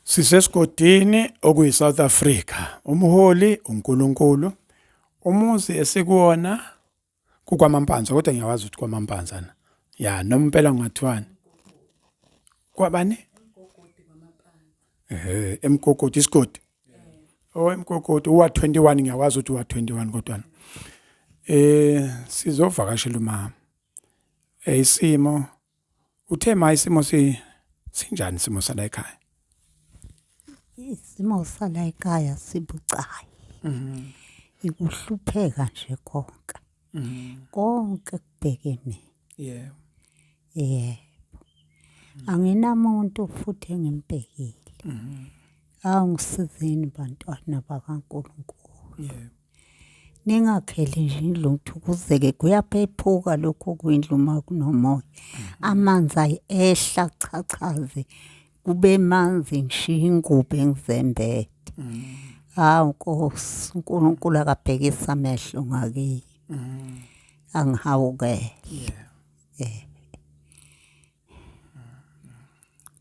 Sisesigodini okuyi-South Africa. Umholi uNkulunkulu. Umuzi esikuwona kukwamampanza kodwa ngiyawazi ukuthi kwamampanza na. Ya noma impela ngathiwani. Kwabani? Ehhe emgogodi isigodi. Oh emgogodi uwa 21 ngiyawazi ukuthi uwa 21 kodwa. Eh sizovakashela umama. Eh isimo Uthe ma isimo si sinjani isimo sala ekhaya? Isimo sala ekhaya sibucayi. Mhm. Ikuhlupheka nje konke. Mhm. Konke kubhekene. Yebo. Yebo. Anginamuntu futhi engimbhekile. Mhm. Awungisizeni bantwana bakaNkulunkulu. Yebo. Ningakheli nje indlu ngithukuzeke kuyaphephuka lokhu kwindlu uma kunomoya. Amanzi ayi ehla achachaze kube manzi ngishiye ingubo engizembethe. Hawu Nkosi, uNkulunkulu akabhekise amehlo ngakimi. Angihawukele. Eh.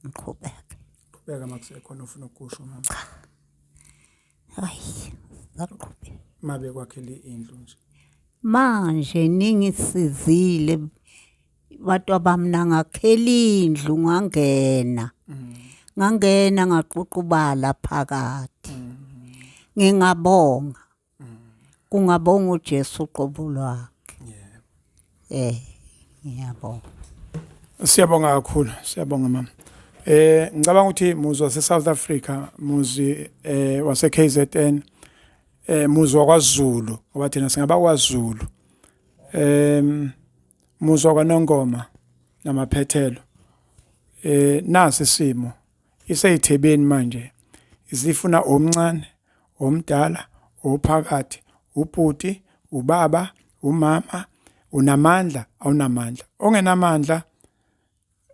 Ngiqhubeke. Qhubeka makusekhona ofuna ukukusho mama. Cha. Hayi, saqhubeka. Mabe kwakhele indlu nje. Manje ningisizile bantu abami nangakhela indlu ngangena. Ngangena ngaququbala phakathi. Ngingabonga. Kungabonga uJesu uqobo lwakhe. Yebo. Eh, ngiyabonga. Siyabonga kakhulu, siyabonga mama. Eh ngicabanga ukuthi muzi wase South Africa, muzi eh wase KZN, eh muzi wakwaZulu, ngoba thina singaba kwaZulu. Em muzi wakwaNongoma namaphethelo. Eh nasi isimo iseyithebeni manje isifuna omncane omdala ophakathi ubhuti ubaba umama unamandla awunamandla ongenamandla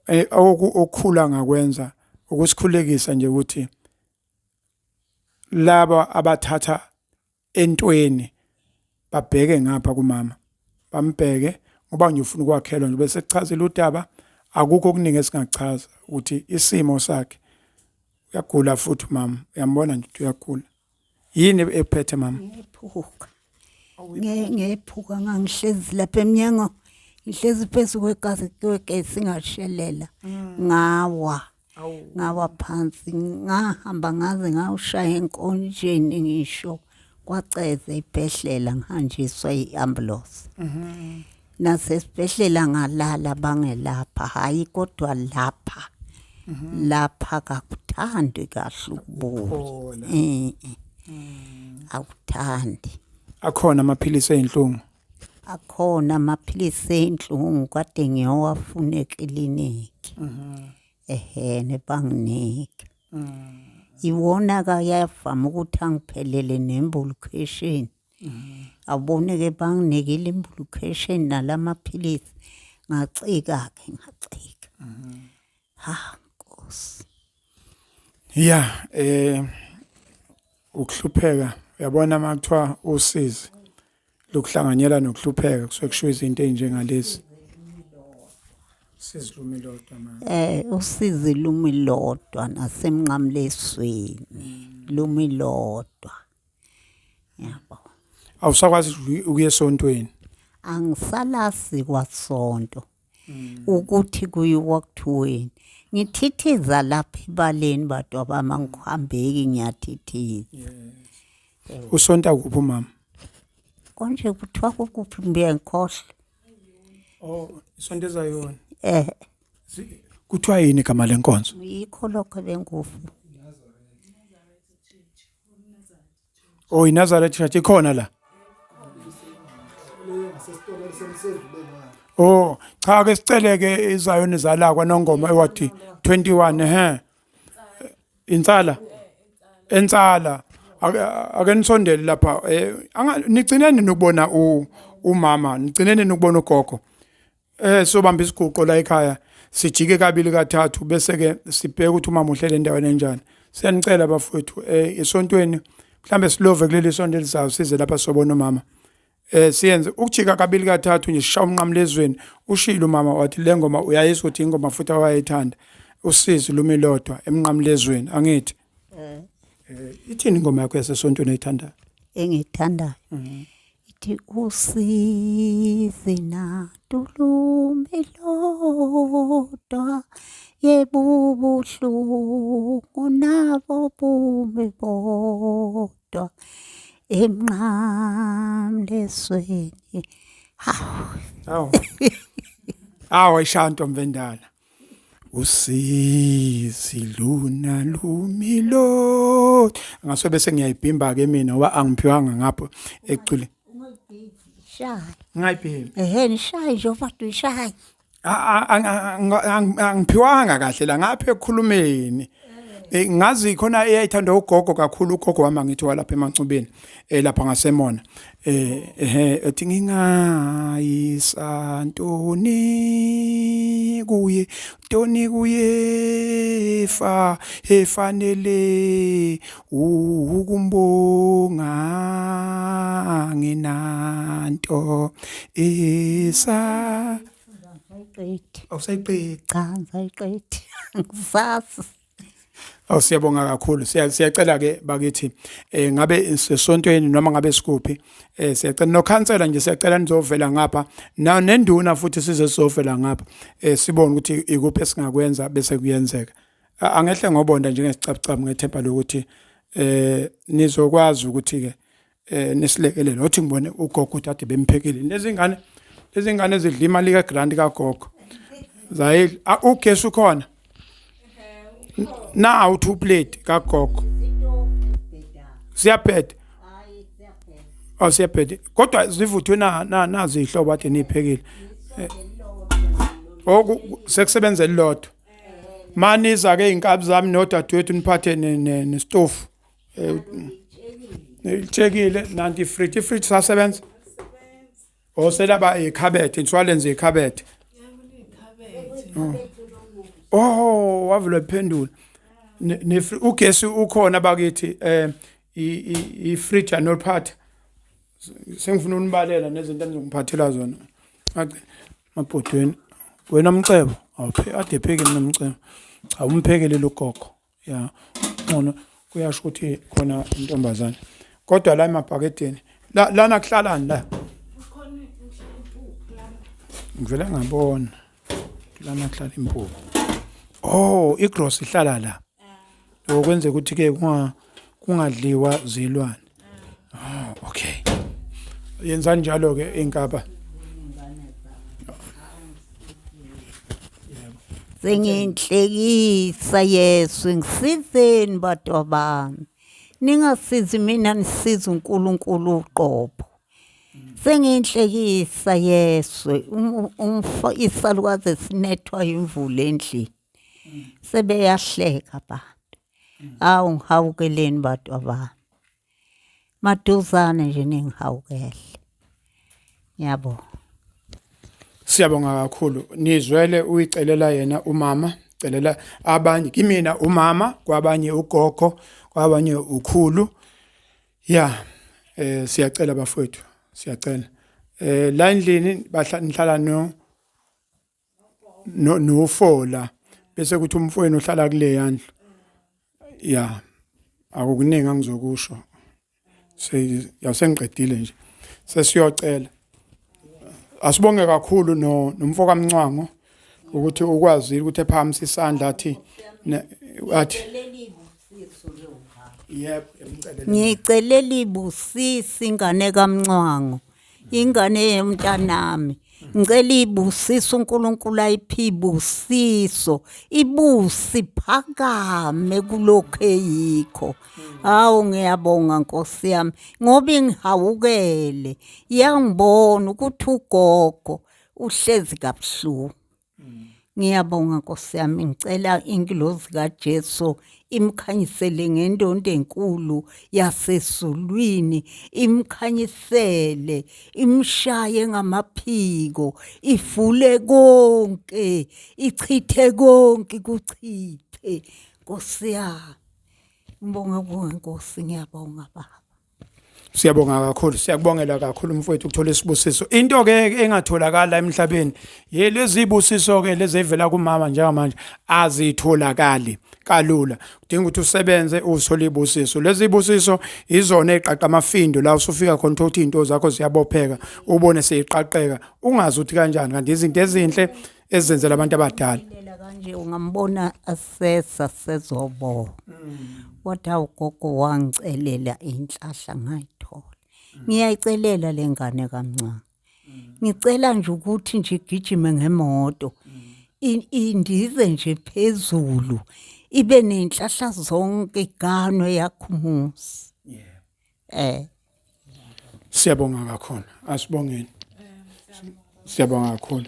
eh, okukhula ngakwenza ukusikhulekisa nje ukuthi laba abathatha entweni babheke ngapha kumama bambheke ngoba nje ufuna ukwakhelwa nje bese kuchazile udaba akukho okuningi esingakuchaza ukuthi isimo sakhe uyagula futhi mama uyambona nje ukuthi uyagula yini ephethe mama Ngephuka. Ngephuka ngangihlezi lapha emnyango ngihlezi phezu kwekazi kwegesi ngashelela ngawa. Ngawa phansi ngahamba ngaze ngawushaya enkonjeni ngisho kwaceza ibhedlela ngihanjiswa i-ambulance. Mhm. Nasesibhedlela ngalala bangelapha hhayi kodwa lapha mhm. lapha kakuthandi kahle ukubuya. Eh, eh. Akuthandi. Akhona amaphilisi ezinhlungu. Akhona amaphilisi ezinhlungu kade ngiyowafuna eklinikhi. Mhm. Ehhene banginike. Mm. Iwona ke ayavama ukuthi angiphelele nembulukhesheni. Mm. Awubone-ke banginikile imbulukhesheni nalamaphilisi ngacika-ke ngacika. Mm. Ha Nkosi. Ya eh ukuhlupheka uyabona uma kuthiwa usizi lokuhlanganyela nokuhlupheka kusuke kushiwo izinto ezinjengalezi sizi lumi lodwa mama eh usizi lumi lodwa nasemnqamlezweni lumi lodwa yabo awusakwazi ukuya esontweni angisalasi kwasonto ukuthi kuyiwa kuthiweni ngithithiza lapha ebaleni badwa bami angihambeki ngiyathithiza usonta kuphi umama konje kuthiwa kukuphi ngibuye ngikhohlwe oh isonto ezayona eh kuthiwa yini igama lenkonzo yikho lokho bengufu Oh iNazareth Church ikhona la. Oh cha ke sicele ke izayoni zala kwaNongoma ewadi 21 ehe. Insala. Ensala. Ake nisondele lapha eh nigcineni nokubona umama nigcineni nokubona ugogo. Eh sobamba isiguqo la ekhaya sijike kabili kathathu bese ke sibheke ukuthi umama uhlele endaweni enjani. Siyanicela bafowethu eh esontweni mhlambe silove kuleli sonto elizayo size lapha sobona umama. Eh siyenze ukujika kabili kathathu nje sishaya umnqamlezweni ushilo umama wathi le ngoma uyayizwa ukuthi ingoma futhi awayethanda. Usizi lumi lodwa emnqamlezweni angithi. Eh. Ithini ingoma yakho yasesontweni oyithandayo? Engiyithandayo. Ithi usizi natulumi lodwa yebo ubuhlungu nabo bumi bodwa emnqamlezweni. Hawu. Hawu. Hawu ayishaya ntombi endala. Usizi luna lumilo. Ngase bese ngiyayibhimba ke mina ngoba angiphiwanga ngapho ekucule. Shaye. Ngayibhimba. Ehhe nishaye nje ofadu ishaye. Angiphiwanga kahle la ngapha ekukhulumeni. Ngazi khona eyayithandwa ugogo kakhulu ugogo wami ngithi walapha emancubeni lapha ngasemona ehe ethi ngingayisa ntoni kuye ntoni kuye fa efanele ukumbonga nginanto esa Ngisayiqedi. Awusayiqedi? Cha, ngisayiqedi. Angisazi. Awu siyabonga kakhulu. Siyacela ke bakithi ngabe sesontweni noma ngabe sikuphi siyacela nokhansela nje siyacela nizovela ngapha na nenduna futhi size sizovela ngapha sibone ukuthi ikuphi esingakwenza bese kuyenzeka. Angehle ngobonda njengesicabucabu ngethemba lokuthi nizokwazi ukuthi ke nisilekelele. Othi ngibone ugogo utade bemphekile. Lezi ngane ezidla imali ka grant kagogo. Zayidla ugesi ukhona. Now two plate kagogo. Siyabheda. Oh siyabheda. Kodwa zivuthwe na nazi ihlobo ade niphekile. Oku sekusebenza elilodwa. Maniza ke inkabi zami nodadewethu niphathe nestofu. Litshekile nanti ifridge, ifridge sasebenza. Oselaba ikhabethe, insurance ikhabethe. Oh, wavula iphendula. Ne ugesi ukhona bakithi i fridge anoliphatha. Sengifuna unibalela nezinto enizongiphathela zona. Mabhodweni. Wena Mcebo, awuphe ade phekile nomcebo. Cha umphekele logogo. Ya. Ngcono kuyasho ukuthi khona intombazane. Kodwa la emabhakedeni la lana kuhlalani la? Ngivele ngabona. Lana kuhlala impuphu. Oh, igross ihlala la. Okwenza ukuthi ke kungadliwa zilwane. Oh, okay. Yenza njalo ke inkaba. Senginhlekisa Yesu ngisizeni bantu bami. Ningasizi mina nisiza uNkulunkulu uqobo. Senginhlekisa Yesu umfo isalukazi esinethwa imvula endlini. Sebeyahleka abantu. Awu ngihawukeleni bantu bami. Maduzane nje ningihawukele. Ngiyabonga. Siyabonga kakhulu. Nizwele uyicelela yena umama, celela abanye kimina umama, kwabanye ugogo, kwabanye ukhulu. Ya, siyacela bafowethu, siyacela. La endlini nihlala no nofola bese kuthi umfowenu uhlala kule yandlu. Ya, akukuningi angizokusho. Sengiqedile nje. Sesiyocela. Asibonge kakhulu no nomfo kaMncwango ukuthi ukwazile ukuthi ephakamise isandla athi athi yebo emcelele. Ngicelela ibusisi ingane kaMncwango, ingane yomntanami. Ngicela ibusisi uNkulunkulu ayiphe ibusiso, ibusi phakame kulokho eyikho. Hawu ngiyabonga Nkosi yami ngoba ingihawukele yangibona ukuthi ugogo uhlezi kabuhlungu. Ngiyabonga Nkosi yami, ngicela ingilozi kaJesu imkhanyisele ngendondo enkulu yasezulwini, imkhanyisele, imshaye ngamaphiko, ivule konke, ichithe konke kuchithe. Nkosi yami, ngibonga kuwe Nkosi, ngiyabonga Baba. Siyabonga kakhulu, siyakubongela kakhulu mfowethu ukuthola isibusiso. Into ke engatholakala emhlabeni, yelezi ibusiso ke lezi evela kumama njengamanje azitholakali kalula. Kudinga ukuthi usebenze uthole ibusiso. Lezi ibusiso izona eziqaqa amafindo la usufika khona uthola ukuthi izinto zakho ziyabopheka, ubone seyiqaqeka, ungazi ukuthi kanjani kanti izinto ezinhle ezenzela abantu abadala. Lela kanje ungambona asesa sezobo. Kodwa ugogo wangicelela inhlahla ngayithola. Ngiyayicelela lengane kamncane. Ngicela nje ukuthi nje igijime ngemoto. Indize nje phezulu. Ibe nenhlahla zonke iganwe yakhumuzi. Eh. Siyabonga kakhulu. Asibongeni. Siyabonga kakhulu.